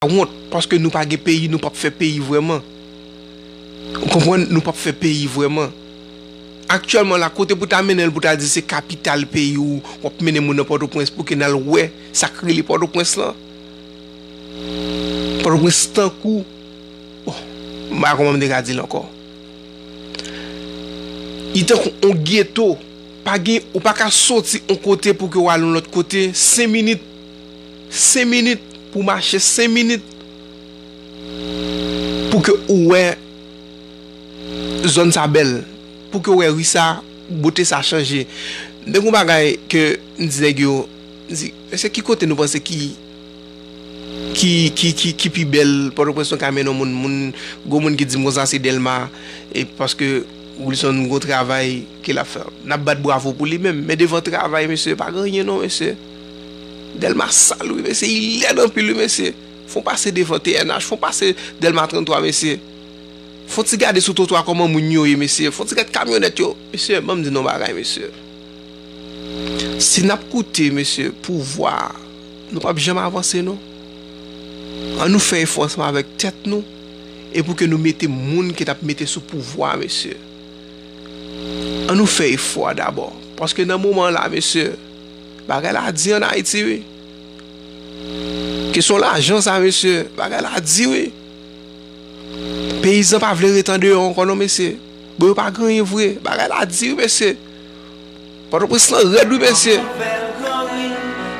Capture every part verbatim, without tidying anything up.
wont, paske nou pa gen peyi, nou p ap fè peyi vrèman. Ou konprann? Nou p ap fè peyi vrèman. Aktyèlman la, kote pou ta mennen l, pou ta di se kapital peyi w, w ap mennen moun nan Pòtoprens pou ke n al wè sa k rele Pòtoprens lan. Pòtoprens tankou, bon, m pa konn kòman m te ka di l ankò. Li tankou yon geto. Pa gen, ou pa ka soti yon kote pou ke w al yon lòt kote, senk minit, senk minit pou mache, senk minit pou ke ou wè zòn sa bèl, pou ke w wè ri sa, bote sa chanje. Men gen yon bagay ke m di nèg yo, m di, mesye, ki kote nou panse ki ki, ki, ki, ki pi bèl, Pòtoprens nou ka mennen yon moun, moun, gwo moun ki di m konsa se Dèlma, e paske Wilson gon travay ke l ap fè. N ap bat bravo pou li menm, men devan travay, mesye, pa gen anyen non, mesye. Dèlma sal, wi, mesye, li lèd anpil, wi, mesye. Fon pase devan T N H, fon pase Dèlma trannntwa, mesye. Fon ti gade sou twotwa kòman moun yo ye, mesye. Fon ti gade kamyonèt yo. Mesye, ban m di nou yon bagay, mesye. Si n ap koute, mesye, pouvwa, nou p ap janm avanse, non. Ann nou fè efò ansanm avèk tèt nou, e pou ke nou mete moun ki t ap mete sou pouvwa, mesye. Ann nou fè efò a dabò. Paske nan moman la, mesye, bagay la di ann Ayiti, wi. Kesyon lajan sa, mesye, bagay la di, wi. Peyizan pa vle ret andeyò ankò non, mesye. Bon, yo pa gen anyen vre. Bagay la di, wi, mesye. Pòtoprens lan rèd, wi, mesye. Bèl Granri,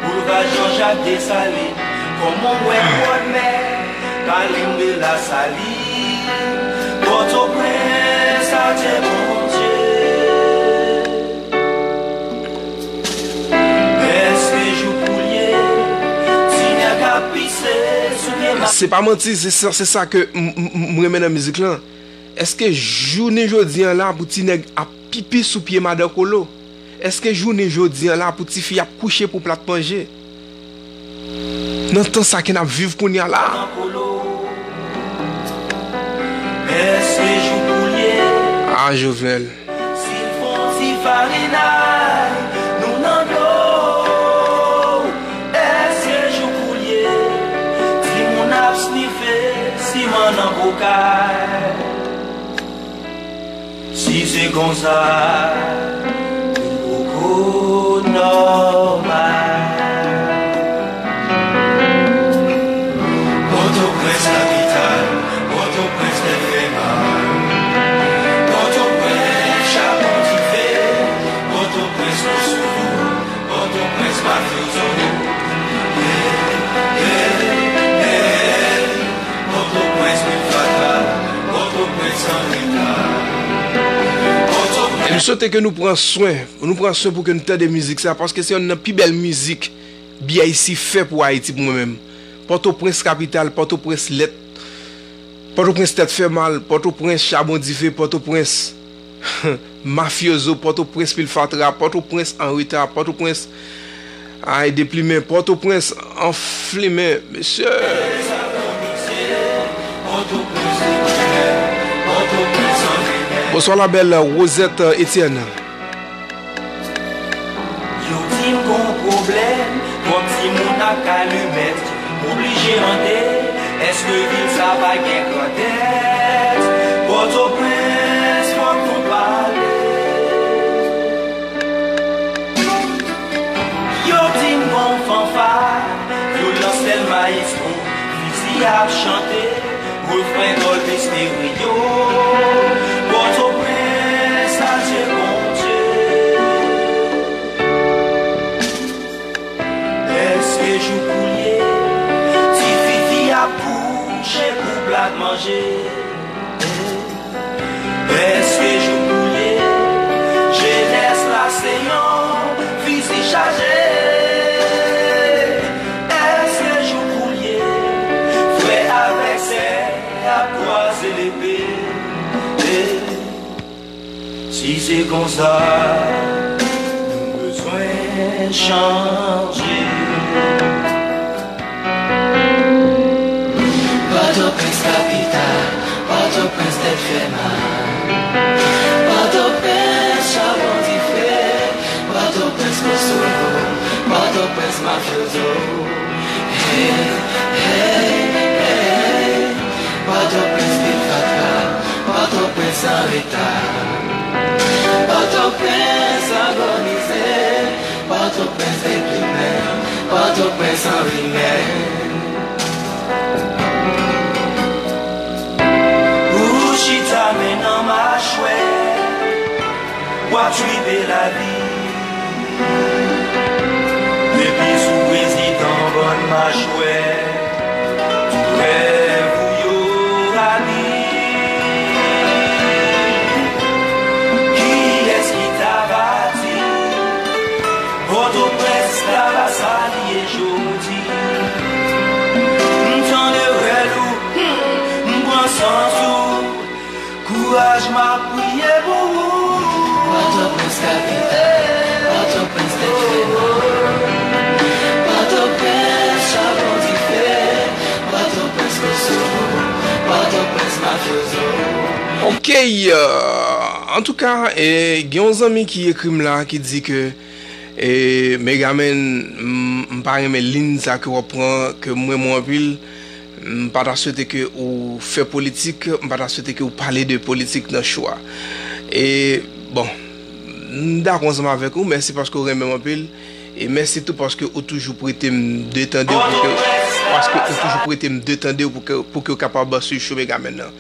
boulva Jean-Jacques Dessalines, kòman w wè bò dmè, Kalim de Lasalin, Pòtoprens, adye Bondye. Èske jou pou l ye, ti nèg ap pise sou pye ma- Se pa manti, se sa, se sa ke m, m, m, m renmen nan mizik lan. Èske jounen jodi an la pou ti nèg ap pipi sou pye madan Kolo? Èske jounen jodi an la pou tifi ap kouche pou plat manje? Nan tan sa ke n ap viv kounye a la. Èske jou pou l ye? Ah, Jovenel. Si l fè yon ti farinay, nou nan dlo. Èske jou pou l ye? Timoun ap snife siman nan bokay. Si se konsa, nou poko nòmal. Pòtoprens kapital, Pòtoprens tèt fè mal. Pòtoprens chabon dife, Pòtoprens gwo sou dlo, Pòtoprens mafyozo. Hey, hey, hey, hey. Pòtoprens pil fatra, Pòtoprens an reta. Pòtoprens. E m swete ke nou pran swen, nou pran swen pou ke nou tande mizik sa, paske se yonn nan pi bèl mizik B I C fè pou Ayiti pou mwen menm. Pòtoprens kapital, Pòtoprens lèd, Pòtoprens tèt fè mal, Pòtoprens chabon dife, Pòtoprens mafyozo, Pòtoprens pil fatra, Pòtoprens an reta, Pòtoprens ay deplimen, Pòtoprens anflimen, mesye. Bonswa la bèl Rosette Etienne. Yo di m gon pwoblèm, twòp timoun ak alimèt. M oblije mande, èske vil sa pa gen grandèt? Pòtoprens, fòk nou pale. Yo di m gon fanfa, vyolans tèl mayestwo, fizi ap chante, refren Dolby Stereo. Pòtoprens, adye Bondye. Èske jou pou l ye? Ti fifi ap kouche pou plat manje. Èske jou pou l ye? Jenès la se yon fizi chaje. Èske jou pou l ye? Frè avèk sè ap kwaze lepe. Si se konsa, nou bezwen chanje. Pòtoprens kapital, Pòtoprens tèt fè mal. Pòtoprens chabon dife, Pòtoprens gwo sou dlo, Pòtoprens mafyozo. Hey, hey. Pòtoprens abonize, Pòtoprens deplimen, Pòtoprens anvimen. Ou chita men nan machwè, w ap twipe lavi. Depi sou prezidan bòn machwè, tout rèv ou yo rabi. Kiyès ki ta va di Pòtoprens ta va sa li ye jodi? M tande rèl ou, hmm, m pran sans ou. Kouraj, m ap priye pou ou. Pòtoprens kapitè, Pòtoprens tèt fè nwa, Pòtoprens chabon dife, Pòtoprens koson, Pòtoprens mafyozo. Ok, euh, antouka, e, gen yon zanmi ki ekri m la, ki di ke, e, Megaman, m, m pa renmen liy sa ke w ap pran, ke m renmen w anpil. M pa ta swete ke ou fè politik, m pa ta swete ke ou pale de politik nan show a. E, bon, m dakò ansanm avèk ou, mèsi paske ou renmen m anpil. E mèsi tou paske ou toujou prete m de tande w pou ke, paske ou toujou prete m de tande w pou ke, pou ke w kapab swiv show Megaman nan.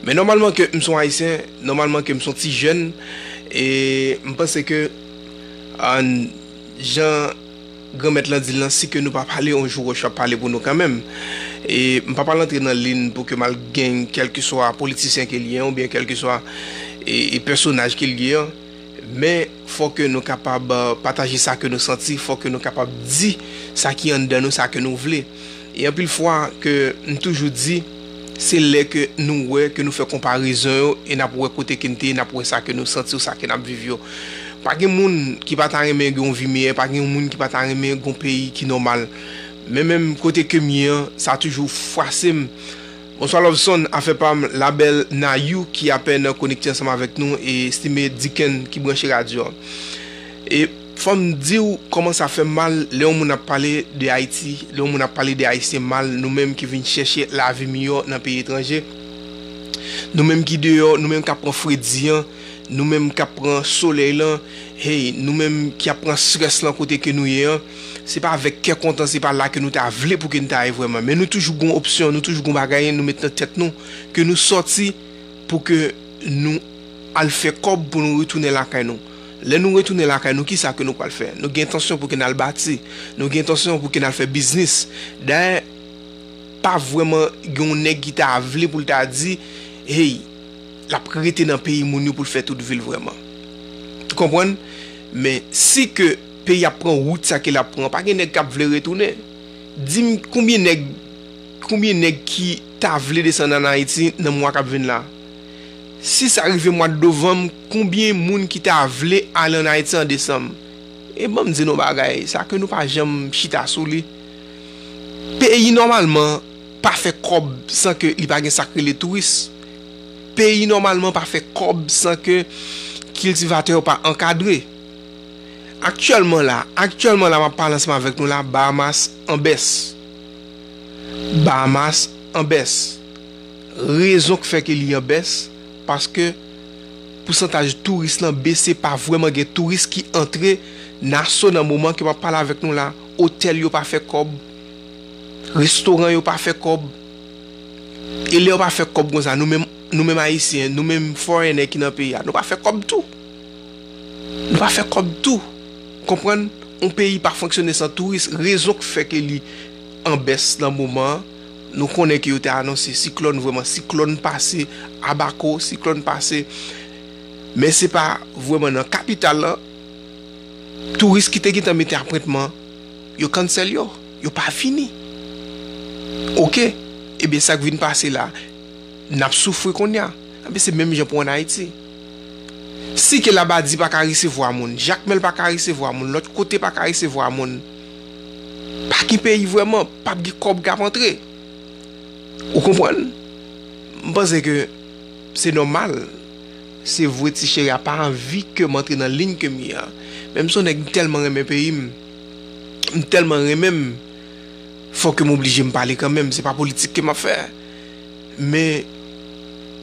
Men nòmalman ke m se yon Ayisyen, nòmalman ke m se yon ti jèn, e m panse ke, an, jan Granmèt lan di l lan, si ke nou pa pale, yon jou wòch ap pale pou nou kanmenm. E m pa pral antre nan liy pou ke m al gen kèlkeswa politisyen ke l ye an, oubyen kèlkeswa, e, e pèsonaj ke l ye an. Men, fò ke nou kapab, euh, pataje sa ke nou santi, fò ke nou kapab di sa ki anndan nou, sa ke nou vle. E anpil fwa ke m toujou di, se lè ke nou wè, ke nou fè konparezon yo, e n ap wè kote ke n te ye, n ap wè sa ke nou santi ou sa ke n ap viv yo. Pa gen moun ki pa ta renmen gen yon vi meyè, pa gen moun ki pa ta renmen gen yon peyi ki nòmal. Men menm kote ke m ye an, sa toujou fwase m. Bonswa Loveson, afè pa m, la belle Nayou ki apèn konekte ansanm avèk nou, e Estimé Dicken ki branche radyo a. E fò m di w kòman sa fè m mal lè yon moun ap pale de Ayiti, lè yon moun ap pale de Ayisyen mal, nou menm ki vin chèche lavi miyò nan peyi etranje. Nou menm ki deyò, nou menm k ap pran fredi an, nou menm k ap pran solèy lan, hey, nou menm ki ap pran strès lan kote ke nou ye an, se pa avèk kè kontan, se pa la ke nou ta vle pou ke n ta ye vrèman. Men nou toujou gon opsyon, nou toujou gon bagay nou met nan tèt nou, ke nou sòti pou ke nou al fè kòb pou nou retounen lakay nou. Lè nou retounen lakay nou, kisa ke nou pral fè? Nou gen entansyon pou ke n al bati, nou gen entansyon pou ke n al fè biznis. Dayè, pa vrèman gen yon nèg ki ta vle pou l ta di, hey, l ap rete nan peyi moun yo pou l fè tout vi l vrèman. Ou konprann? Men si ke peyi ap pran wout sa ke l ap pran, pa gen nèg k ap vle retounen. Di m konbyen nèg, konbyen nèg ki ta vle desann ann Ayiti nan mwa k ap vin la? Si sa rive mwa novanm, konbyen moun ki ta vle ale ann Ayiti an desanm? E ban m di nou bagay, sa ke nou pa janm chita sou li. Peyi nòmalman pa fè kòb san ke li pa gen sa k rele touris. Peyi nòmalman pa fè kòb san ke kiltivatè yo pa ankadre. Aktyèlman la, aktyèlman la m ap pale ansanm avèk nou la, Bahamas an bès. Bahamas an bès. Rezon k fè ke li an bès, paske pousantaj touris lan bese, pa vrèman gen touris ki antre. Naso nan moman ke m ap pale avèk nou la, otèl yo pa fè kòb, restoran yo pa fè kòb. E lè yo pa fè kòb konsa, nou menm, nou menm Ayisyen, nou menm foreigner ki nan peyi a, nou pa fè kòb tou. Nou pa fè kòb tou. Konprann? Yon peyi pa fonksyone san touris. Rezon k fè ke li an bès nan moman an, nou konnen ke yo te anonse siklòn, vrèman siklòn pase, Abaco, siklòn pase. Men se pa vrèman nan kapital lan. Touris ki te gentan mete apwentman, yo cancel yo. Yo pa vini. Oke? Ebyen, sa k vin pase la, n ap soufri kounye a. Ebyen, se menm jan pou ann Ayiti. Si ke Labadi pa ka resevwa moun, Jakmèl pa ka resevwa moun, lòt kote pa ka resevwa moun, pa gen peyi vrèman, p ap gen kòb k ap antre. Ou konprann? M panse ke se nòmal. Se vre, ti cheri a pa anvi ke m antre nan liy ke m ye a. Men m se yon nèg, m tèlman renmen peyi m. M tèlman renmen m. Fò ke m oblije m pale kanmenm. Se pa politik ke m ap fè. Men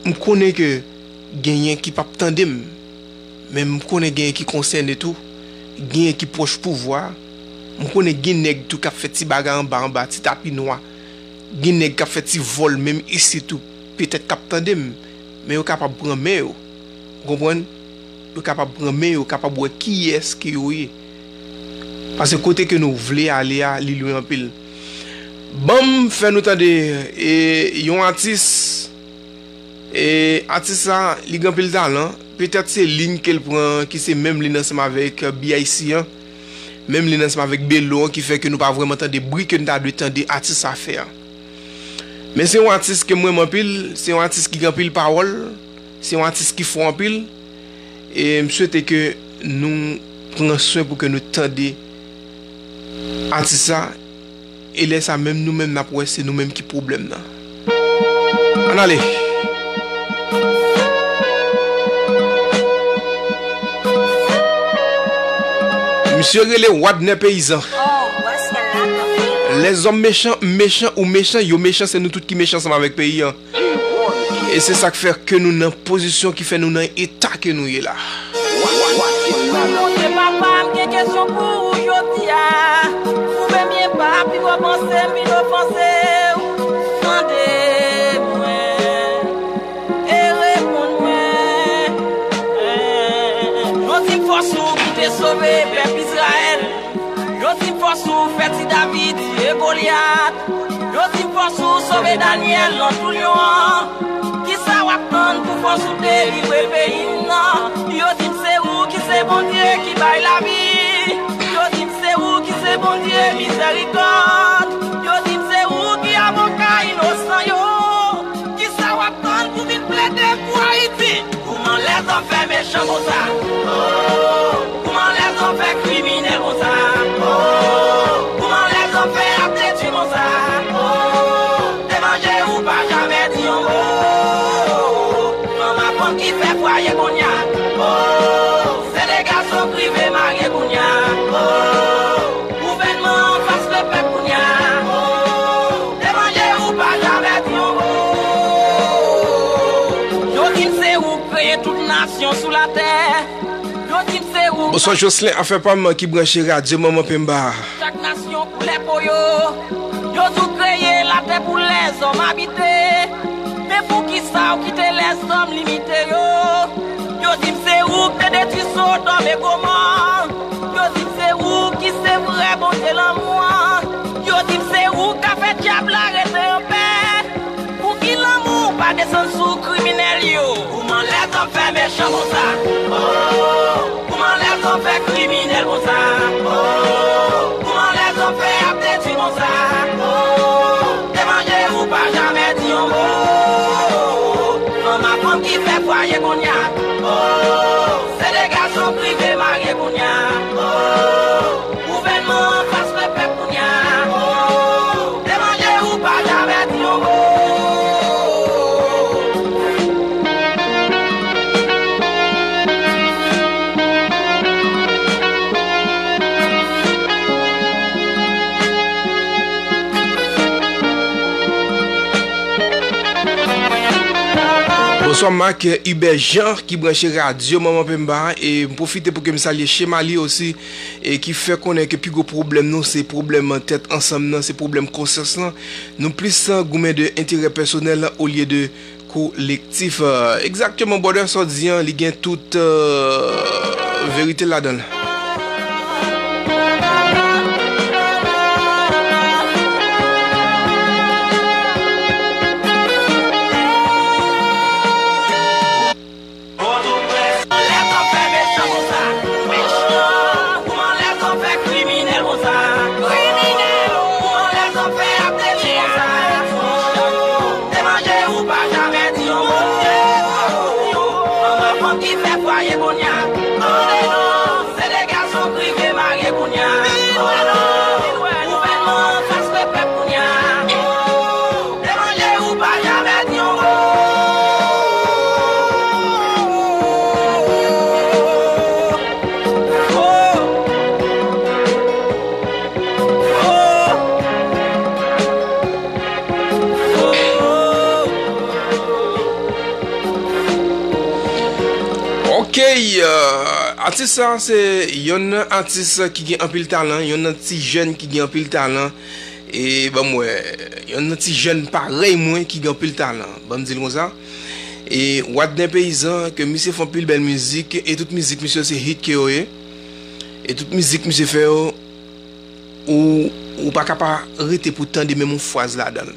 m konnen ke Genyen ki p ap tande m, men m konnen genyen ki konsène tou. Genyen ki pwòch pouvwa a. M konnen gen nèg tou k ap fè ti bagay anba anba, ti tapi nwa. Gen nèg k ap fè ti vòl menm isit tou, petèt k ap tande m, men yo kapab pran men yo. Ou konprann? Yo kapab pran men yo, kapab wè kiyès ke yo ye. Paske kote ke nou vle ale a, li lwen anpil. Ban m fè nou tande, e, yon atis, e, atis sa, li gen anpil talan. Petèt se liy ke l pran, ki se menm liy ansanm avèk B I C an, menm liy ansanm avèk Belo an, ki fè ke nou pa vrèman tande bri ke n ta dwe tande atis sa fè a. Men se yon atis ke m renmen anpil, se yon atis ki gen anpil pawòl, se yon atis ki fò anpil, e m swete ke nou pran swen pou ke nou tande atis sa, e lè sa menm nou menm n ap wè se nou menm ki pwoblèm nan. Ann ale. Misye rele Wadner Peyizan. Lèzòm mechan, m mechan, ou mechan, yo mechan, se nou tout ki mechan ansanm avèk peyi an. E se sa k fè ke nou nan pozisyon ki fè nou nan eta ke nou ye la. Bondye papa, m gen kesyon pou ou jodi a. Ou menm ye pa pi gwo panse m vin ofanse w. Tande mwen e reponn mwen. Yo di m fòs ou ki te sove pèp Izrayèl. Yo di m fòs ou fè ti David tiye Golyat. Yo di m fòs ou sove Danyèl nan tou lyon an. Kisa w ap tann pou fòs ou delivre peyi m nan? Yo di m se ou ki se Bondye ki bay lavi. Yo di m se ou ki se Bondye mizèrikòd. Yo di m se ou ki avoka inosan yo. Kisa w ap tann pou vin plede pou Ayiti? Kouman lèzòm fè mechan konsa? Oh, kouman lèzòm fè kriminèl konsa? Oh, kouman lèzòm fè ap detwi konsa? Oh, te manje ou pa jamè di yon mo. Fanm ak fanm ki fè fwaye kounye a. Oh, se de gason k rive marye kounye a. Oh, gouvènman an fas lepèp kounye a. Oh, te manje ou pa jamè di yon mo. Yo di m se ou k kreye tout nasyon sou latè. Yo di m se ou. Bonswa Jocelyn, afè pa m ki branche radyo Manman Pemba. Chak nasyon koulè po yo. Yo di w kreye latè pou lèzòm abite. Men poukisa w kite lèzòm limite yo? Yo di m se ou k te detwi Sodòm e Gomò. Yo di m se ou ki se vrè Bondye lanmou an. Yo di m se ou k ka fè dyab la rete anpè. Pouki lanmou w pa desann sou kriminèl yo? Kouman lèzòm fè mechan konsa? Oh, kouman lèzòm fè kriminèl konsa? Oh, kouman lèzòm fè ap detwi konsa? Oh, te manje ou pa jamè di yon mo. Fanm ak fanm ki fè fwaye kounye a. Oh, se de gason k rive marye kounye a. Oh, gouvènman an fas lepèp kounye a. Oh, te manje ou pa jamè di yon mo. Bonswa Marc Hubert Jean ki branche radyo Manman Pemba, e m pwofite pou ke m salye Chemali osi, e ki fè konnen ke pi gwo pwoblèm nou se pwoblèm tèt ansanm nan, se pwoblèm konsyans lan. Nou plis goumen de enterè pèsonèl olye de kolektif. Egzakteman, brother, sa w di an, li gen tout, euh, verite ladan l. Kouman lèzòm fè mechan konsa? Mechan. Kouman lèzòm fè kriminèl konsa? Kriminèl. Kouman lèzòm fè ap detwi konsa? Te manje ou pa jamè di yon mo. Fanm ak fanm ki fè fwaye kounye a. Tande non, se Wi, euh, atis sa se yonn nan atis ki gen anpil talan, yonn nan ti jèn ki gen anpil talan. E ban m wè, yonn nan ti jèn parèy mwen ki gen anpil talan. Ban m di l konsa. E Wadner Peyizan, ke misye fè anpil bèl mizik, e tout mizik misye se hit ke yo ye. E tout mizik misye fè yo, ou, ou pa ka pa rete pou tande menm yon fraz ladan l.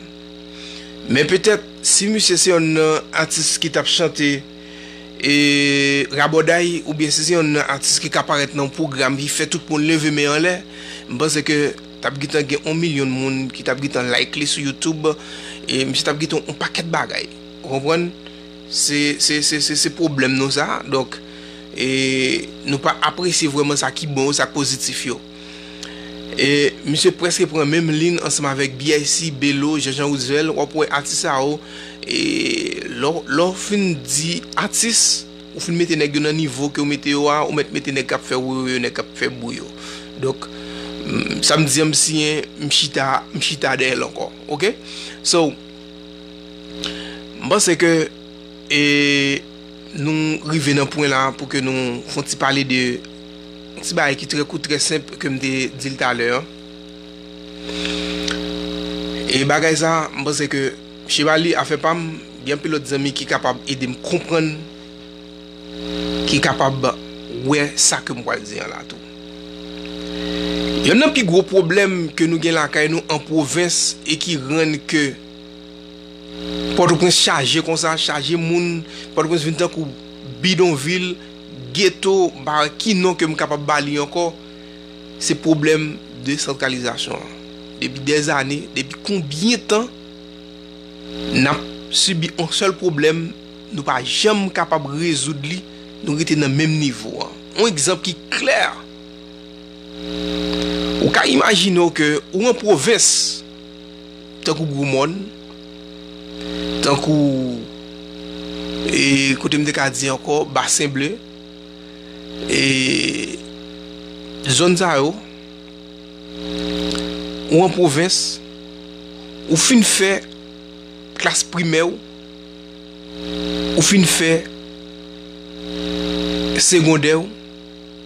Men petèt, si misye se yonn nan atis ki t ap chante e rabòday, oubyen si se yonn nan atis ki ka parèt nan yon pwogram ki fè tout moun leve men anlè, m panse ke t ap gentan gen yon milyon moun ki t ap gentan like li sou YouTube, e misye t ap gentan yon pakèt bagay. Ou konprann? Se, se, se, se, se pwoblèm nou sa. Donk, e nou pa apresye vrèman sa ki bon yo, sa k pozitif yo. E misye prèske pran menm liy ansanm avèk B I C, Belo, Jean Jean Roosevelt. W ap wè atis sa yo, e lè w, lè w fin di atis, ou fin mete nèg yo nan nivo ke w mete yo a, ou mèt mete nèg k ap fè woyoyo, nèg k ap fè bri yo. Donk, m, sa m di an, m siyen, m chita, m chita dèyè l ankò. Oke? So, m panse ke, e, nou rive nan pwen la pou ke nou fè yon ti pale de yon ti bagay ki trè kout, trè senp, ke m te di l talè a. E bagay sa, m panse ke Chevalier, afè pa m, gen anpil lòt zanmi ki kapab ede m konprann, ki kapab wè sa ke m pral di an la tou. Yonn nan pi gwo pwoblèm ke nou gen lakay nou an pwovens e ki rann ke Pòtoprens chaje konsa, chaje moun, Pòtoprens vin tankou bidonvil, geto, m pa wè ki non ke m kapab ba li ankò, se pwoblèm desantralizasyon an. Depi dèzane, depi konbyen tan n ap sibi yon sèl pwoblèm, nou pa janm kapab rezoud li, nou rete nan menm nivo a. Yon egzanp ki klè, ou ka imajine w ke ou an pwovens, tankou Gwomòn, tankou, e, kote m te ka di ankò, Basen Ble, e, zòn sa yo, ou an pwovens, ou fin fè klas primè w, ou fin fè segondè w,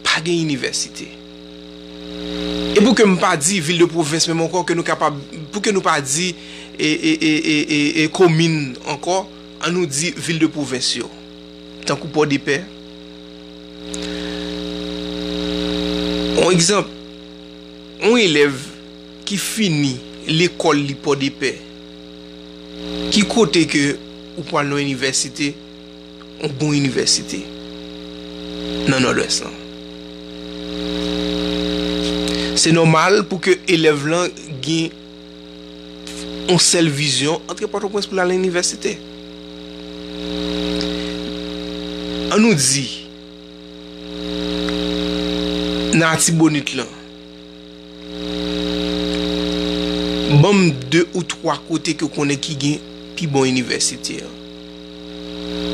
pa gen inivèsite. E pou ke m pa di vil de pwovens menm ankò, ke nou kapab, pou ke nou pa di, e, e, e, e, e, e komin ankò, an nou di vil de pwovens yo. Tankou Pòdepè. Yon egzanp, yon elèv ki fini lekòl li Pòdepè, ki kote ke ou pral nan inivèsite, yon bon inivèsite nan Nòdwès lan? Se nòmal pou ke elèv lan gen yon sèl vizyon, antre Pòtoprens pou l al inivèsite. An nou di, nan Latibonit lan, ban m de ou twa kote ke w konnen ki gen pi bon inivèsite an.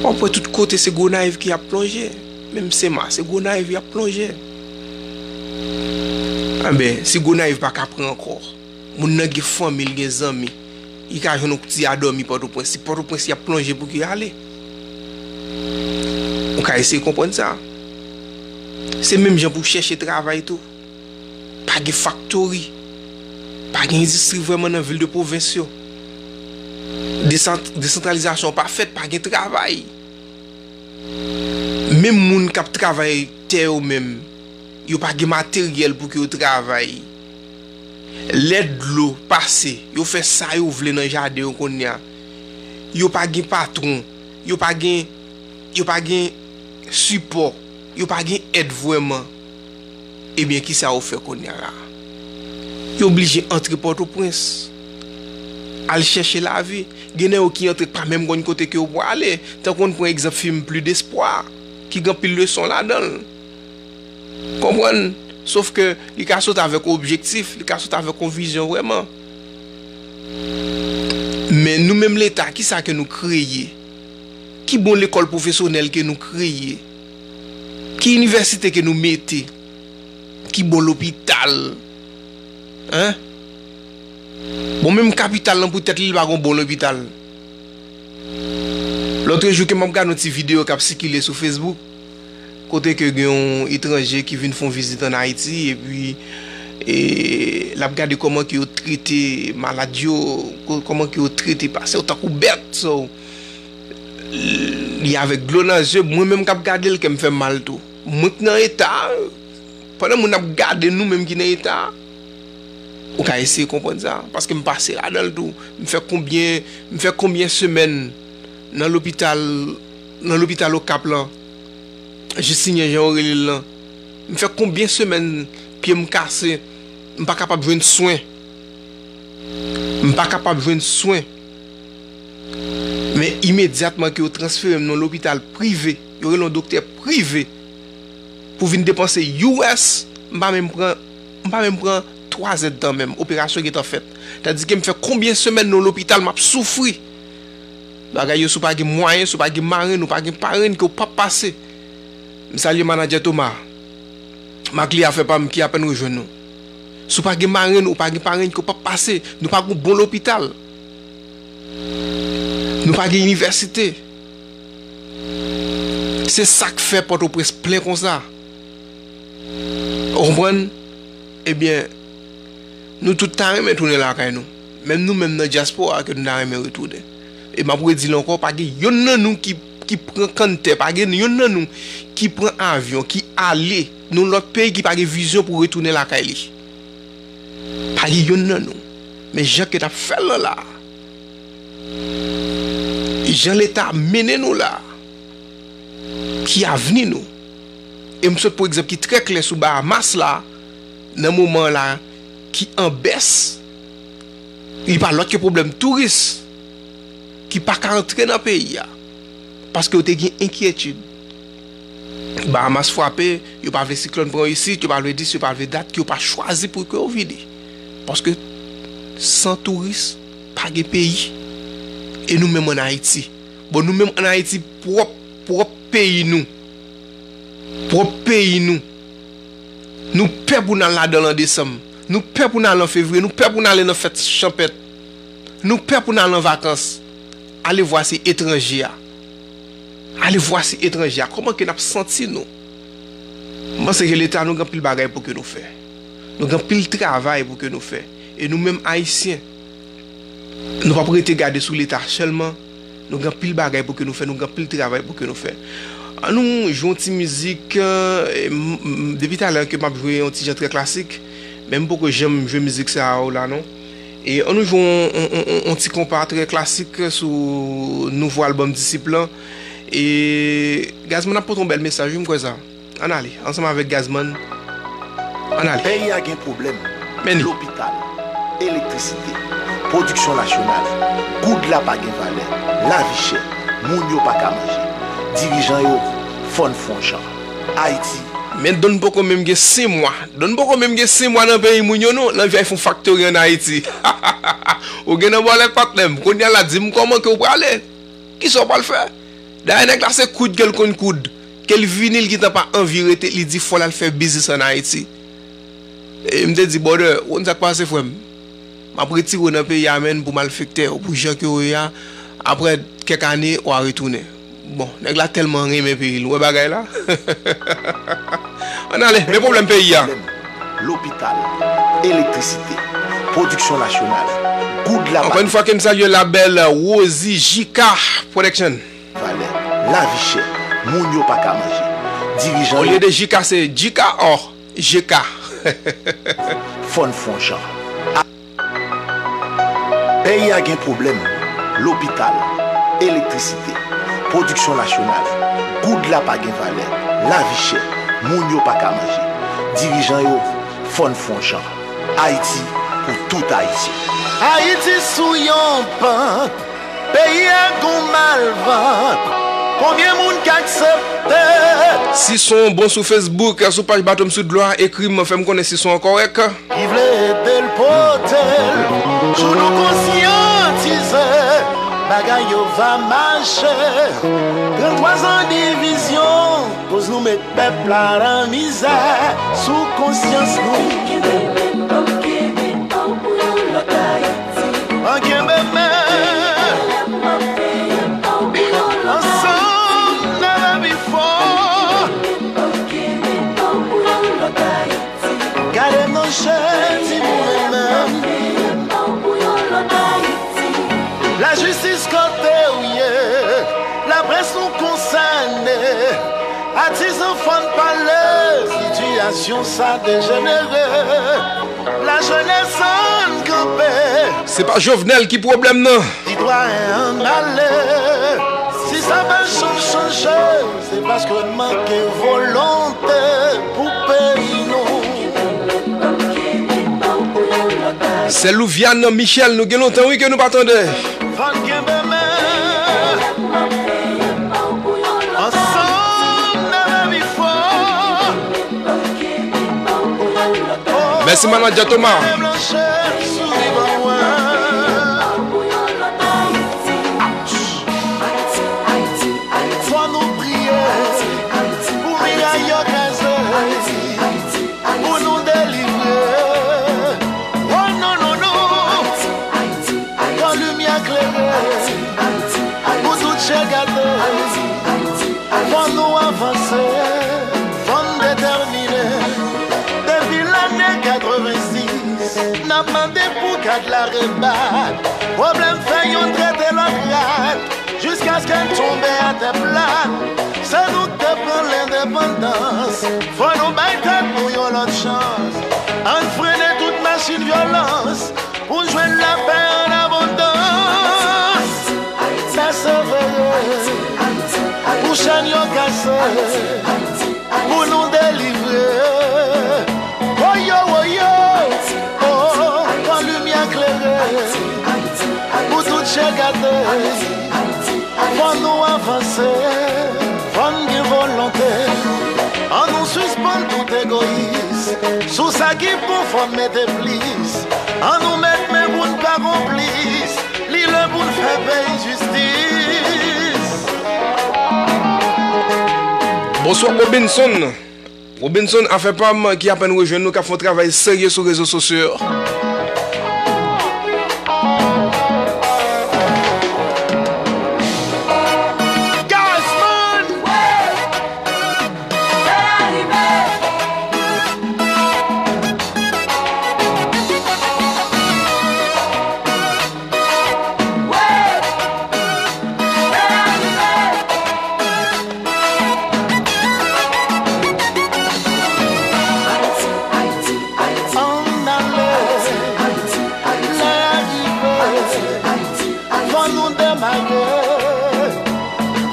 W ap wè tout kote se Gonayiv ki ap plonje. Menm Senmak, se Gonayiv y ap plonje. Enben, si Gonayiv pa ka pran ankò, moun nan gen fanmi, l gen zanmi, li ka jwenn yon ti a dòmi Pòtoprens. Se Pòtoprens y ap plonje pou ke y ale. Ou ka eseye konprann sa. Se menm jan pou chèche travay tou. Pa gen faktori, pa gen endistri vrèman nan vil de pwovens yo. Desan-, desantralizasyon pa fèt, pa gen travay. Menm moun k ap travay tè yo menm, yo pa gen materyèl pou ke yo travay. Lè dlo pase, yo fè sa yo vle nan jaden yo kounye a. Yo pa gen patwon, yo pa gen, yo pa gen sipò, yo pa gen èd vrèman. Ebyen, kisa yo fè kounye a la? Yo blije antre Pòtoprens, al chèche lavi. Gen nan yo ki antre pa menm konn kote ke yo prale. Tankou n pran egzanp fim Plus d'espoir, ki gen anpil leson ladan l. Konprann? Sof ke li ka sot avèk yon objektif, li ka sot avèk yon vizyon vrèman. Men nou menm Leta, kisa ke nou kreye? Ki bon lekòl pwofesyonèl ke nou kreye? Ki inivèsite ke nou mete? Ki bon lopital? Hein? Bon, menm kapital lan poutèt li, li pa gon bon lopital. Lòtrejou ke m ap gade yon ti videyo k ap sikile sou Facebook, Kote ke gen yon etranje ki vin fè yon vizit ann Ayiti, epi e, l ap gade kòman ke yo trete malad yo, ko- kòman ke yo trete pasyan yo tankou bèt. So, li avèk dlo nan zye, mwen menm k ap gade l, kè m fè m mal tou. Mwen k nan eta, pandan moun ap gade nou menm ki nan eta, ou ka eseye konprann sa, paske m pase ladan l tou. M fè konbyen, m fè konbyen semèn nan lopital, nan lopital Okap lan, Jistinyen jan yo rele l lan. M fè konbyen semèn pye m kase, m pa kapab jwenn swen. M pa kapab jwenn swen. Men imedyatman ke yo transfere m nan lopital prive, yo rele yon doktè prive pou vin depanse U S, m pa menm pran, m pa menm pran twa zèdtan menm, operasyon gentan fèt. Tandike m fè konbyen semèn nan lopital m ap soufri. Bagay yo, si w pa gen mwayen, si w pa gen marenn, ou pa gen parenn, ke w p ap pase. M salye manadjè Thomas, Maclé afè pa m ki apèn rejwenn nou. Si w pa gen marenn, ou pa gen parenn, ke w p ap pase. Nou pa gen bon lopital. Nou pa gen inivèsite. Se sa k fè Pòtoprens plen konsa. Ou konprann? Ebyen, nou tout ta renmen tounen lakay nou. Menm nou menm nan dyaspora ke nou ta renmen retounen. E m ap redi l ankò, pa gen yonn nan nou ki, ki pran kanntè, pa gen yonn nan nou ki pran avyon, ki ale nan lòt peyi, ki pa gen vizyon pou retounen lakay li. Pa gen yonn nan nou. Men jan ke n ap fè l lan la, jan Leta mennen nou la, ki avni nou? E m sot pran egzanp ki trè klè sou Bahamas la, nan moman la, ki an bès, li pa lòt ke pwoblèm touris ki pa ka antre nan peyi a, paske yo te gen enkyetid. Bahamas frape, yo pa vle siklòn pran isit, yo pa vle dis, yo pa vle dat, yo pa chwazi pou ke yo vini. Paske san touris, pa gen peyi. E nou menm ann Ayiti. Bon, nou menm ann Ayiti, pwòp, pwòp peyi nou. Pwòp peyi nou. Nou pè pou n al ladan l an desanm. Nou pè pou n al an fevriye. Nou pè pou n ale nan fèt chanpèt. Nou pè pou n al an vakans. Ale vwa se etranje a. Ale vwa se etranje a. Kòman ke n ap santi nou? M panse ke Leta nou gen anpil bagay pou ke nou fè. Nou gen anpil travay pou ke nou fè. E nou menm Ayisyen, nou p ap rete gade sou Leta sèlman. Nou gen anpil bagay pou ke nou fè, nou gen anpil travay pou ke nou fè. An nou jwe yon ti mizik, e, m- m- depi talè ke m ap jwe yon ti jan trè klasik, men m poko janm jwe mizik sa a la non. E an nou jwe yon, yon, yon, yon, yon ti konpa trè klasik sou nouvo albòm Disip lan. E Gazman ap pote yon bèl mesaj, wi, m kwè sa. Ann ale, ansanm avèk Gazman. Ann ale. Peyi a gen pwoblèm. Men li. Lopital, elektrisite, pwodiksyon nasyonal, goud la pa gen valè, lavi chè, moun yo pa ka manje. Dirijan yo, fò n fè yon jan. Ayiti. Men Don poko menm gen senk mwa. Don poko menm gen senk mwa nan peyi moun yo non. Lanvi a fè yon faktori ann Ayiti. Ou gen nan bòlèt patnè m. Kounye a la, di m kòman ke w prale. Kisa w pral fè? Dayè nèg la se koud ke l konn koud. Ke l vini, l gentan pa anvi rete, li di fò l al fè biznis ann Ayiti. E m te di, brother, ou konn sa k pase, frè m? M ap retire w nan peyi a, menn, pou malfektè, ou pou jan ke w ye a. Apre kèk ane, w a retounen. Bon, nèg la tèlman renmen peyi l, ou wè bagay la? Ann ale, men pwoblèm peyi a. Lopital, elektrisite, pwodiksyon nasyonal, goud la pa. Ankò yon fwa ke m salye la bèl Rosie J K Production. Valè, lavi chè, moun yo pa ka manje. Dirijan yo. Olye de J K, se J K, oh, J K. Fò n fè yon jan. Peyi a gen pwoblèm, lopital, elektrisite, pwodiksyon nasyonal, goud la pa gen valè, lavi chè, moun yo pa ka manje. Dirijan yo, fò n fè yon jan. Ayiti pou tout Ayisyen. Ayiti sou yon pant, peyi a gon malvant. Konbyen moun k aksepte? Si son bon sou Facebook, sou paj Bato m sou dlo a, ekri m, fè m konnen si son an kòrèk. Ki vle ede l pote l. Jou nou konsyantize, bagay yo va mache. Tranntwa zan divizyon, koz nou met pèp la nan mizè sou konsyans nou. An kenbe men, ansanm n a pi fò. Sis kote w ye, laprès nou konsène. Atis an fò n pale, sitiyasyon sa dejenere. Lajenès ann kanpe. Se pa Jovenel ki pwoblèm nan. Sitwayen ann ale. Si sa pa janm chanje, se paske n manke volonte pou peyi nou. Sè Louviane Michel, nou gen lontan wi ke nou pa tande. Fò n kenbe men. Ansanm n ap viv fò. Mèsi Manadja Thomas. Fò nou priye pou miray yo kraze, pou nou delivre. Oh non, non, non. Fò limyè klere pou tout je gate. Fò nou avanse, fò n detèmine. Depi lane katrevensis, n ap mande pou kad la rebat. Pwoblèm fè youn trete lòt rat, jiskaske n tonbe atè plat. Se nou k te pran lendepandans. Fò nou bay tèt nou yon lòt chans. Ann frennen tout machin vyolans. Pou n jwenn lapè an abondans. Pèsevere pou chèn yo kase, pou nou delivre. Woyo, woyo, oh, fò limyè klere pou tout je gate. Fò nou avanse, fò n gen volonte. Ann nou sispann tout egoyis. Sou sa ki bon, fò n mete plis. Ann nou met men pou n pa konplis. Li lè pou n fè peyi jistis. Bonswa Robinson. Robinson, afè pa m ki apèn rejwenn nou, k ap fè yon travay serye sou rezo sosyo yo. Gazman! Ann ale, lè a rive, fò nou demare.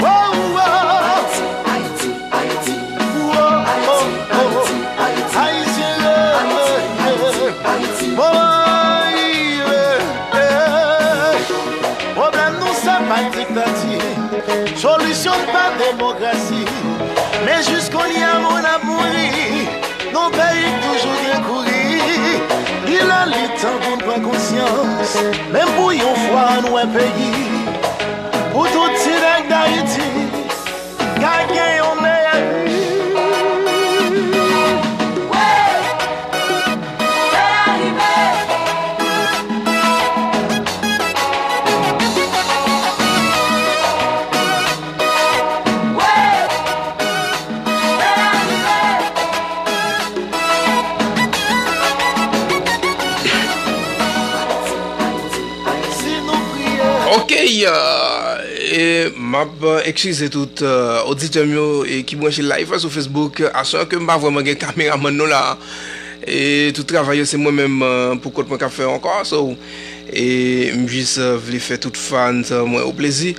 Oh, oh. Ayisyen reve. Woy, eh, eh. Pwoblèm nou se pa diktati. Solisyon n pa demokrasi. Men jis kounye a moun ap mouri. Nan peyi k toujou gen kouri. Li lè li tan pou n pran konsyans. Menm pou yon fwa ann wè peyi. Pou tout ti nèg Dayiti. Ka gen yon meyè vi. Ok, euh, e m ap, euh, eskize tout, euh, oditè m yo e ki branche live sou Facebook. Aswè ke m pa vrèman gen kameramann nou la. E tout travay yo se mwen menm, euh, pou kont mwen k ap fè yo ankò. So, e m jis, euh, vle fè tout fans, euh, mwen yo plezi.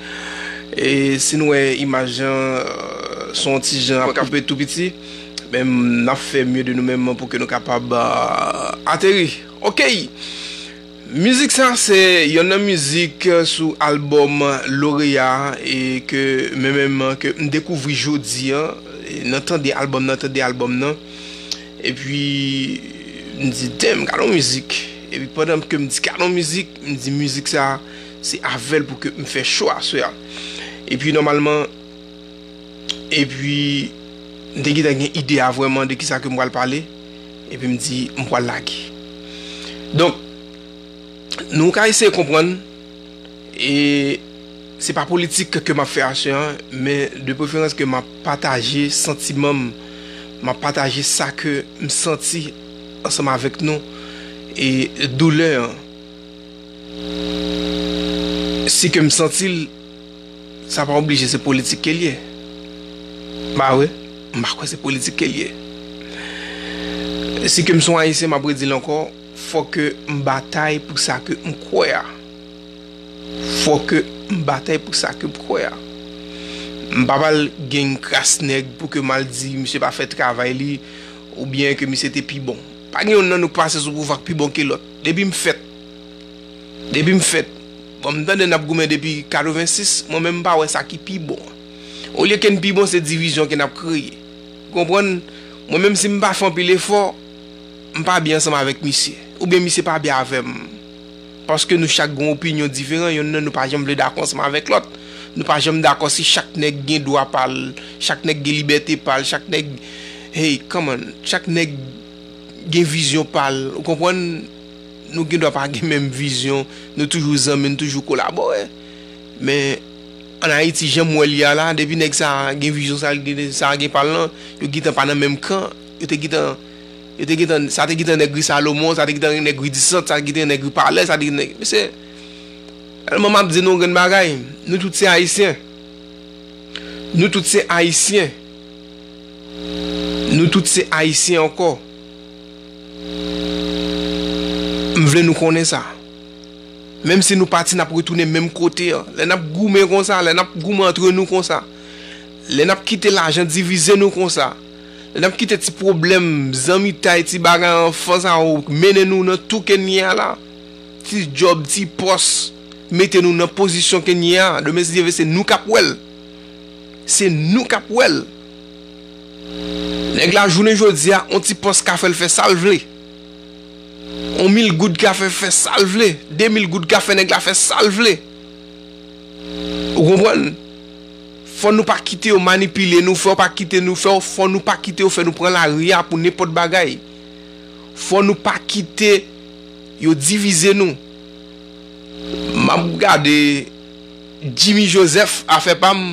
E si nou wè imaj lan, euh, se yon ti jan ap kanpe tou piti, men n ap fè mye de nou menm pou ke nou kapab, euh, ateri. Ok. Mizik sa se yonn nan mizik sou albòm Loreya e ke mwen menm ke m dekouvri jodi an, e nan tande albòm nan, tande albòm nan. Epi m di, "Damn, gade yon mizik." Epi pandan ke m di, "Gade yon mizik," m di, "Mizik sa se avè l pou ke m fè cho aswè a." Epi nòmalman, epi m te gentan gen ide a vrèman de kisa ke m pral pale. Epi m di, "M pral lage." Donk, nou ka eseye konprann, e se pa politik ke m ap fè aswè an, men de preferans ke m ap pataje santiman m, m ap pataje sa ke m santi ansanm avèk nou, e doulè an. Si ke m santi l, sa pa oblije se politik ke l ye. M pa wè, m pa kwè se politik ke l ye. Si ke m se yon Ayisyen, m ap redi l ankò, fò ke m batay pou sa ke m kwè a. Fò ke m batay pou sa ke m kwè a. M pa pral gen kras nèg pou ke m al di misye pa fè travay li, oubyen ke misye te pi bon. Pa gen youn nan nou k pase sou pouvwa k pi bon ke lòt. Depi m fèt, depi m fèt, bon, m tande n ap goumen depi katrevensis, mwen menm m pa wè sa ki pi bon. Olye ke n pi bon, se divizyon ke n ap kreye. Ou konprann? Mwen menm si m pa fè anpil efò, m pa byen ansanm avèk misye. Oubyen misye pa byen avè m. Paske nou chak gen opinyon diferan, yonn nan nou pa janm vle dakò ansanm avèk lòt. Nou pa janm dakò si chak nèg gen dwa pa l, chak nèg gen libète pa l, chak nèg, hey, come on, chak nèg gen vizyon pa l, ou konprann? Nou gen dwa pa gen menm vizyon, nou toujou zanmi, nou toujou kolabore. Men, ann Ayiti, jan m wè l ye a la, depi nèg sa a gen vizyon sa, l gen, sa a gen pa l lan, yo gentan pa nan menm kan, yo te gentan, yo te gentan, sa te gentan nèg ri Salomon, sa te gentan nèg ri Disant, sa te gentan nèg ri Palè, sa te gentan nèg, mesye, tèlman m ap di nou yon grenn bagay, nou tout se Ayisyen. Nou tout se Ayisyen. Nou tout se Ayisyen ankò. M vle nou konnen sa. Menm si nou pati, n ap retounen menm kote an. Lè n ap goumen konsa, lè n ap goumen antre nou konsa, lè n ap kite lajan divize nou konsa, lè n ap kite ti pwoblèm, zanmitay, ti bagay anfan sa yo mennen nou nan tou ke n ye a la, ti djòb, ti pòs, mete nou nan pozisyon ke n ye a, demen si Dye vle, se nou k ap wè l. Se nou k ap wè l. Nèg la, jounen jodi a, on ti pòs ka fè l fè sa l vle. On mil goud ka fè fè sa l vle. De mil goud ka fè nèg la fè sa l vle. Ou konprann? Fò nou pa kite yo manipile nou, fò pa kite nou, fò, fò nou pa kite yo fè nou pran lari a pou nenpòt bagay. Fò nou pa kite yo divize nou. M ap gade Jimmy Joseph, afè pa m,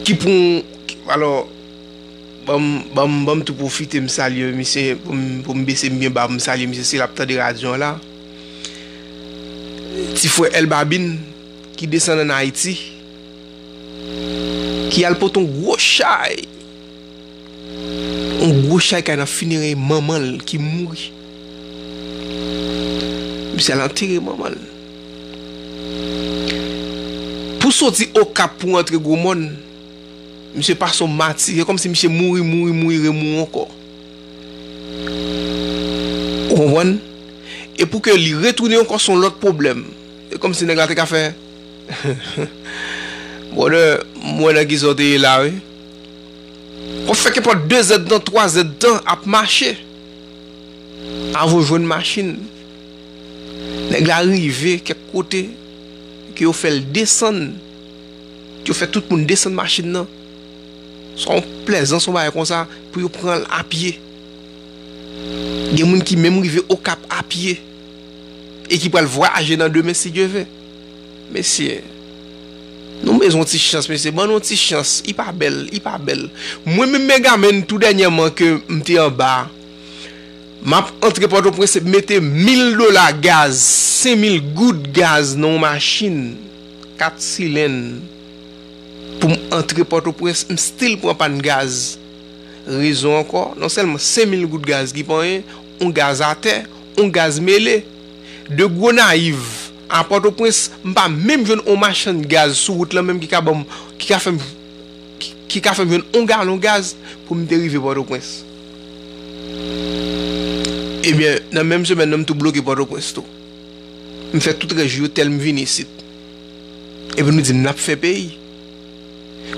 ki pran, alò, ban m, ban m, ban m tou pwofite m salye misye, pou m, pou m bese m byen ba pou m salye misye si l ap tande radyo an la. Ti frè Elbabin, ki desann ann Ayiti, ki al pote yon gwo chay. Yon gwo chay kay nan finerèy manman l ki mouri. Misye al antere manman l. Pou soti Okap pou antre Gwomòn, misye pase yon mati. Se kòmsi misye mouri, mouri, mouri, remouri ankò. Ou konprann? E pou ke li retounen ankò, se yon lòt pwoblèm. Se kòmsi nèg la te ka fè, brother, m wè nan kisa w te ye la, wi. W ap fè kenpòt de zèdtan, twa zèdtan ap mache. Avan w jwenn machin. Nèg la rive kèk kote, ke yo fè l desann. Yo fè tout moun desann machin nan. Se yon plezans, yon bagay konsa, pou yo pran l apye. Gen moun ki menm rive Okap apye. E ki pral vwayaje nan demen, si Dye ve. Mesye, nou bezwen yon ti chans, mesye. Ban nou yon ti chans. Li pa bèl, li pa bèl. Mwen menm, Megaman, tou dènyèman ke m te anba, m ap antre Pòtoprens, mete mil dola gaz, senk mil goud gaz nan yon machin, kat silenn, pou m antre Pòtoprens, m still pran pàn gaz. Rezon ankò, non sèlman senk mil goud gaz ki pa anyen, yon gaz atè, yon gaz mele. De Gonayiv a Pòtoprens, m pa menm jwenn yon machann gaz sou wout lan menm ki ka ban m, ki ka fè m, ki, ki ka fè m jwenn yon galon gaz pou m te rive Pòtoprens. Ebyen, nan menm semèn nan, m tou bloke Pòtoprens tou. M fè tout rès jou yo tèl m vini isit. Epi nou di n ap fè peyi.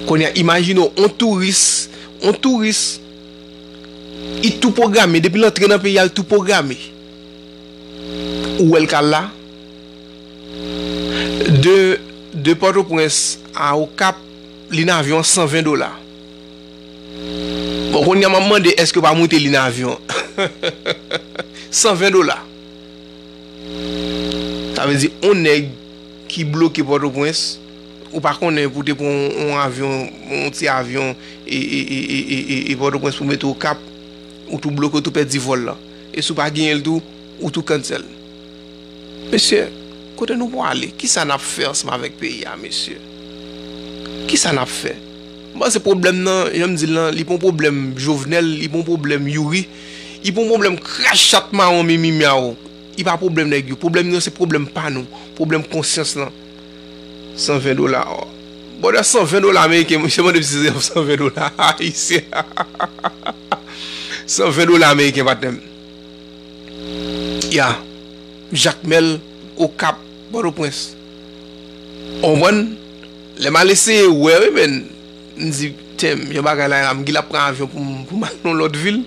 Kounye a, imajine w, on touris, on touris, li tou pwograme, depi l antre nan peyi a, l tou pwograme. Ou wè l k al la, de, de Pòtoprens a Okap, liy avyon an san ven dola. Bon, kounye a, m ap mande, èske yo pa moute liy avyon an? San ven dola. Sa vle di, on nèg ki bloke Pòtoprens, ou pa konnen pou te pran yon, yon avyon, yon ti avyon, e, e, e Pòtoprens pou mete Okap, ou tou bloke, ou tou pèdi vòl la. E si w pa genyen l tou, ou tou cancel. Mesye, Kote nou prale? Kisa n ap fè ansanm avèk peyi a, mesye? Kisa n ap fè? M panse pwoblèm nan, jan m di l lan, li pa yon pwoblèm Jovenel, li pa yon pwoblèm Youri, li pa yon pwoblèm kras chat mawon mimi myaw. Li pa pwoblèm nèg yo. Pwoblèm nan se pwoblèm pa nou. Pwoblèm konsyans lan. San ven dola. Brother, san ven dola ameriken, misye mande m si se san ven dola ayisyen. San ven dola ameriken, patnè m. Ya. Jakmèl, Okap, Pòtoprens. Ou konprann? Lè m al eseye wè, wi, men, m di, "Tèm, jan bagay la ye la, m genlè ap pran avyon pou m, pou m al nan lòt vil."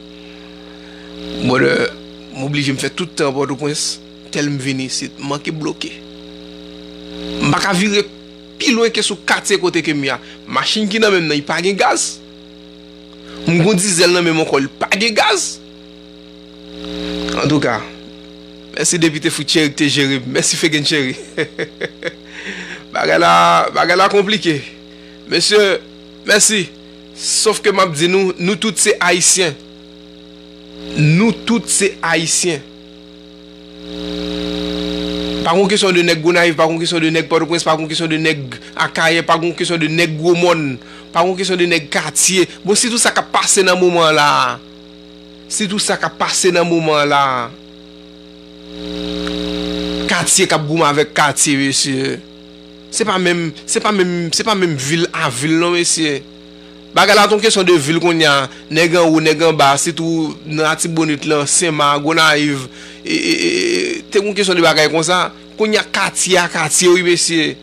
Brother, m oblije m fè tout tan Pòtoprens, tèl m vin isit, m manke bloke. M pa ka vire pi lwen ke sou katye kote ke m ye a. Machin ki nan men m nan, li pa gen gaz. M gon dizèl nan men m ankò, li pa gen gaz. Antouka, mèsi depite Foucheri ki te jere m. Mèsi Fegen Cheri. Bagay la, bagay la konplike. Mesye, mèsi. Sof ke m ap di nou, nou tout se Ayisyen. Nou tout se Ayisyen. Pa gon kesyon de nèg Gonayiv, pa gon kesyon de nèg Pòtoprens, pa gon kesyon de nèg Akayè, pa gon kesyon de nèg Gwo Mòn, pa gon kesyon de nèg katye. Bon, sitou sa k ap pase nan moman an la a. Sitou sa k ap pase nan moman an la a. Katye k ap goumen avèk katye, mesye. Se pa menm, se pa menm, se pa menm vil a vil non, mesye. Bagay la t on kesyon de vil kounye a, nèg anwo, nèg anba, sitou nan Latibonit lan, Senmak, Gonayiv, e, e, e, e, te gon kesyon de bagay konsa. Kounye a katye a katye, wi, mesye.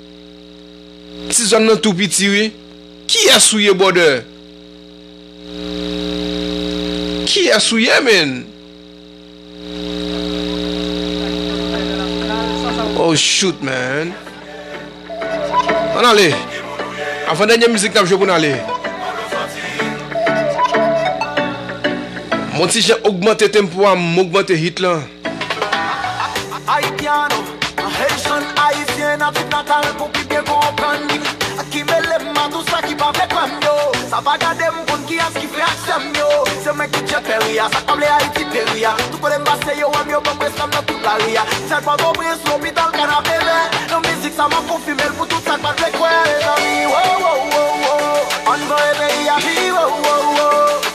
Ti zòn nan tou piti, wi. Kiyès ou ye, brother? Kiyès ou ye, man? Oh, shoot, man. Ann ale. Avan dènye mizik n ap jwe pou n ale. Mon ti jan ogmante tempo a, m ogmante hit lan. Haitiano, Haitian, Ayisyen, natif natal pou pi byen konprann. Ki mele m a tout sa ki pa vle kwè m yo. Sa pa gade m konn kiyès ki frè ak sè m yo. Se mwen ki djè pèri a, sa k pa vle Ayiti peri a. Tou kote m pase yo wè m, yo ban m respè m nan tout lari a. Sèl Pòtoprens, lopital, kanapevè. Nan mizik sa m ap konfime l pou tout sa k pa t vle kwè, mezanmi. Wo, wo, wo, wo. Ann voye peyi a pi wo, wo, wo.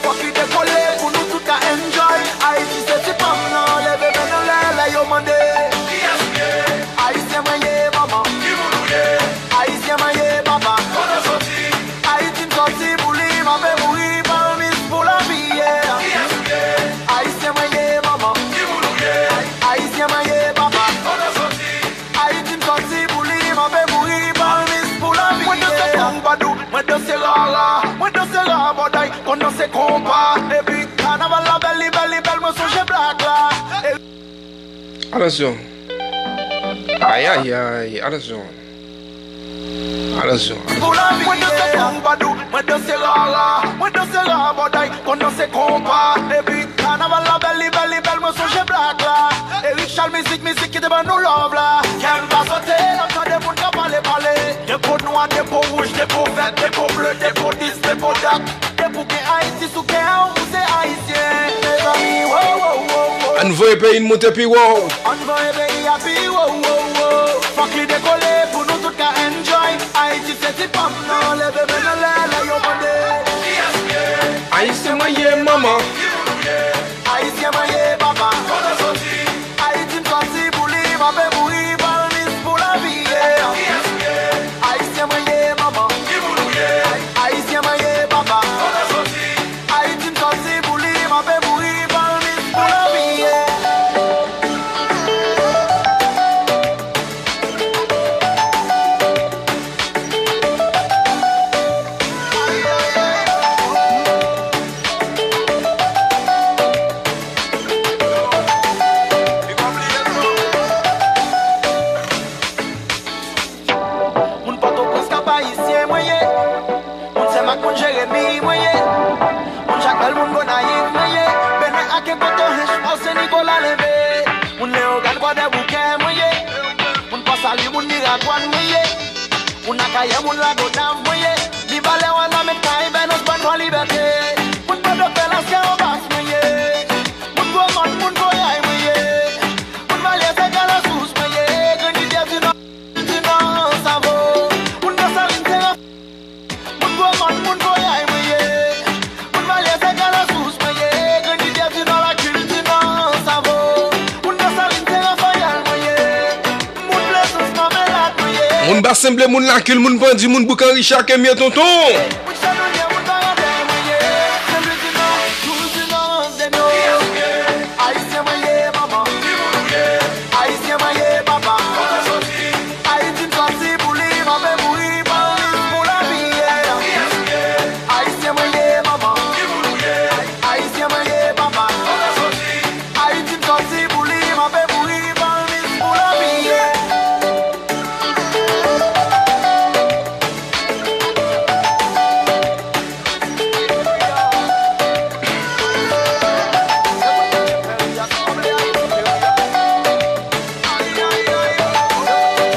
Fòk li dekole pou nou tout ka enjoy. Ayiti se ti pa m nan, leve men n anlè lè yo mande. Kiyès ou ye? Ayisyen mwen ye, manman. Ki moun ou ye? Ayisyen mwen ye, papa. Kote w soti? Ayiti m sòti pou li, m ape mouri, palmis pou lavi, yeah. Kiyès ou ye? Ayisyen mwen ye, manman. Ki moun ou ye? Ay-, Ayisyen mwen ye, papa. Kote w soti? Ayiti m sòti pou li, m ape mouri, palmis pou lavi, yeah. Mwen danse tanbadou, mwen danse rara, mwen danse rabòday, konn danse konpa. Epi kanaval la bèl, li bèl, li bèl, mwen sonje blak la. E Atansyon. Ayayay, atansyon. Atansyon. Pou lavi, mwen danse tanbadou, mwen danse rara, mwen danse rabòday, konn danse konpa. Epi kanaval la bèl, li bèl, li bèl, mwen sonje blak la. Eric Charles mizik, mizik ki te ban nou love la. Kè m pa sote, lè m tande moun ka pale, pale. De po nwa, de po wouj, de po vèt, de po ble, de po dis, de po dat. Depi w gen Ayiti sou kè w, ou se Ayisyen, mezanmi, wo, wo, wo, wo. Ann voye peyi n monte pi wo. Ann voye peyi a pi wo, wo, wo. Fòk li dekole pou nou tout ka enjoy. Ayiti se ti pa m nan, leve men n anlè lè yo mande. Ayisyen mwen ye, manman. Ayisyen mwen ye, papa. Ayiti m sòti pou li, m ape mouri, palmis pou lavi, yeah. Ayisyen mwen ye, manman. Ayisyen mwen ye, papa. Ayiti m sòti pou li, m ape mouri, palmis pou lavi, yeah. Moun Pòtoprens, Kap Ayisyen mwen ye. Moun Senmak, moun Jeremi mwen ye. Moun Jakmèl, moun Gonayiv mwen ye. Benè ak Kotohens, Fò Sen Nikola leve. Moun Leyogàn, Kwadèboukè mwen ye. Moun Pòsali, moun Miragwàn mwen ye. Moun Akayè, moun Lagonav mwen ye. Mibalè, Wanament, Kayibè, Nòtbòn, Fò Libète. Moun Pòdòpè, Laskè, Obas mwen ye. Moun Gwomòn, moun Koyay mwen ye. Moun Valyè, Sèkè, Lasous mwen ye. Grenn Rivyè di Nò, Sanble moun lakil, moun pandi, moun boukan richa ke m ye tonton.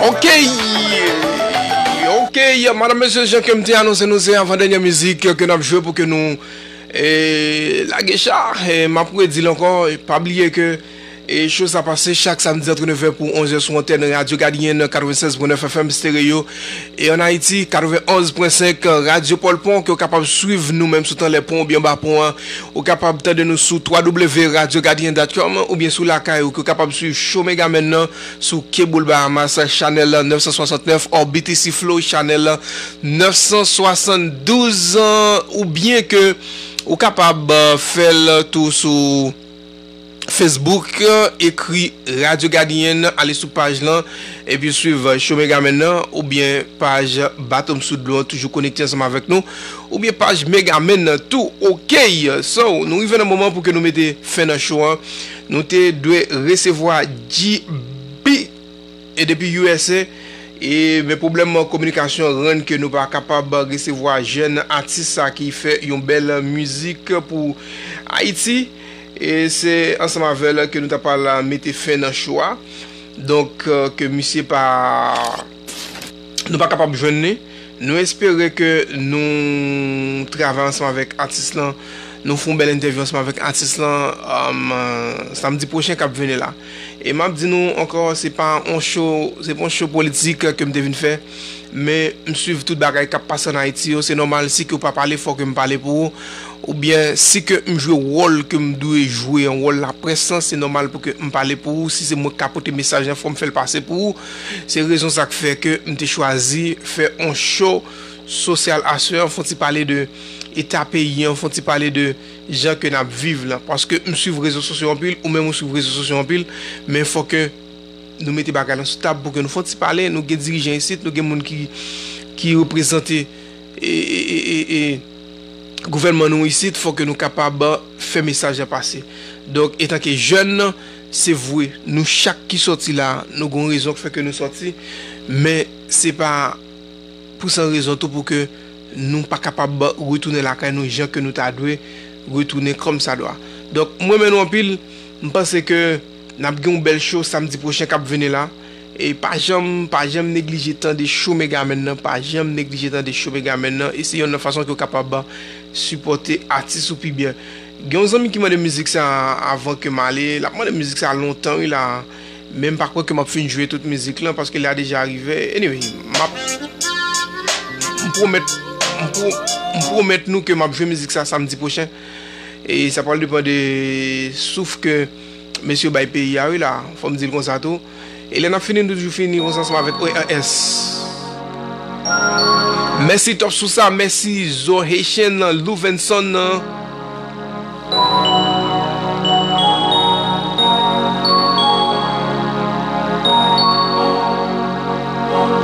Ok. Ok, madanm, mesye, jan ke m te anonse nou, se avan dènyè mizik ke n ap jwe pou ke nou e lage cha. E m ap redi l ankò, pa bliye ke e show sa pase chak samdi ant nèf è pou onz è sou antèn Radyo Gadyen katrevennsèz pwen nèf F M Stereo, e ann Ayiti, katrevenn onz pwen senk Radyo Pòl Pon, ke w kapab swiv nou menm sou tan lè pon oubyen anba pon an. Ou kapab tande nou sou w w w radyo gadyen dot com oubyen sou lakay ou, ke w kapab swiv show Megaman nan sou K Boule Bahamas, chanèl nèf san swasantnèf, or B T C Flow, chanèl nèf san swasanndouz, oubyen ke ou kapab, euh, fè l tou sou Facebook, euh, ekri Radyo Gadyen, ale sou paj lan, epi swiv, euh, show Megaman nan, oubyen paj Bato m sou dlo an, toujou konekte ansanm avèk nou, oubyen paj Megaman nan tou. Ok, so, nou rive nan moman pou ke nou mete fen nan show an. Nou te dwe resevwa G B e depi U S A, e, men pwoblèm kominikasyon rann ke nou pa kapab resevwa jèn atis sa ki fè yon bèl mizik pou Ayiti. E se ansanm avè l ke nou ta pral mete fen nan show a. Donk, euh, ke misye pa, nou pa kapab jwenn li. Nou espere ke nou travay ansanm avèk atis lan. Nou fè yon bèl entèvyou ansanm avèk atis lan, um, samdi pwochen k ap vini la. E m ap di nou ankò, se pa yon show, se pa yon show politik ke m te vin fè. Men m swiv tout bagay k ap pase ann Ayiti yo. Se nòmal, si ke w pa pale, fò ke m pale pou ou. Oubyen, si ke m jwe wòl ke m dwe jwe, yon wòl laprès lan, se nòmal pou ke m pale pou ou. Si se mwen k ka pote mesaj lan, fò m fè l pase pou ou. Se rezon sa k fè ke m te chwazi fè yon show sosyal aswè an, fon ti pale de eta peyi an, fon ti pale de jan ke n ap viv la. Paske m swiv rezo sosyo anpil, ou menm ou swiv rezo sosyo anpil, men fò ke nou mete bagay lan sou tab pou ke nou fon ti pale, nou gen dirijan isit, nou gen moun ki, ki reprezante e, e, e, e, e gouvènman nou isit, fò ke nou kapab fè mesaj lan pase. Donk, etanke jèn, se vre, nou chak ki sòti la, nou gon rezon k fè ke nou sòti, men se pa pou san rezon tou pou ke nou pa kapab retounen lakay nou jan ke nou ta dwe retounen kòmsadwa. Donk, m renmen nou anpil. M panse ke n ap gen yon bèl show samdi pwochen k ap vini la. E pa janm, pa janm neglije tande show Megaman nan, pa janm neglije tande show Megaman nan. E se yonn nan fason ke w kapab sipòte atis ou pi byen. Gen yon zanmi ki mande mizik sa avan ke m ale. L ap mande mizik sa lontan, wi, la. Men m pa kwè ke m ap fin jwe tout mizik lan, paske lè a deja rive. Anyway, m ap, m pwomèt, m pwo-, m pwomèt nou ke m ap jwe mizik sa samdi pwochen. E sa pral depann de souf ke mesye yo bay peyi a, wi, la. Fò m di l konsa tou. E lè n ap fini, nou toujou fini konsa ansanm avèk O R S. Mèsi Top Sousa, mèsi Zo Haitian, Louvenson,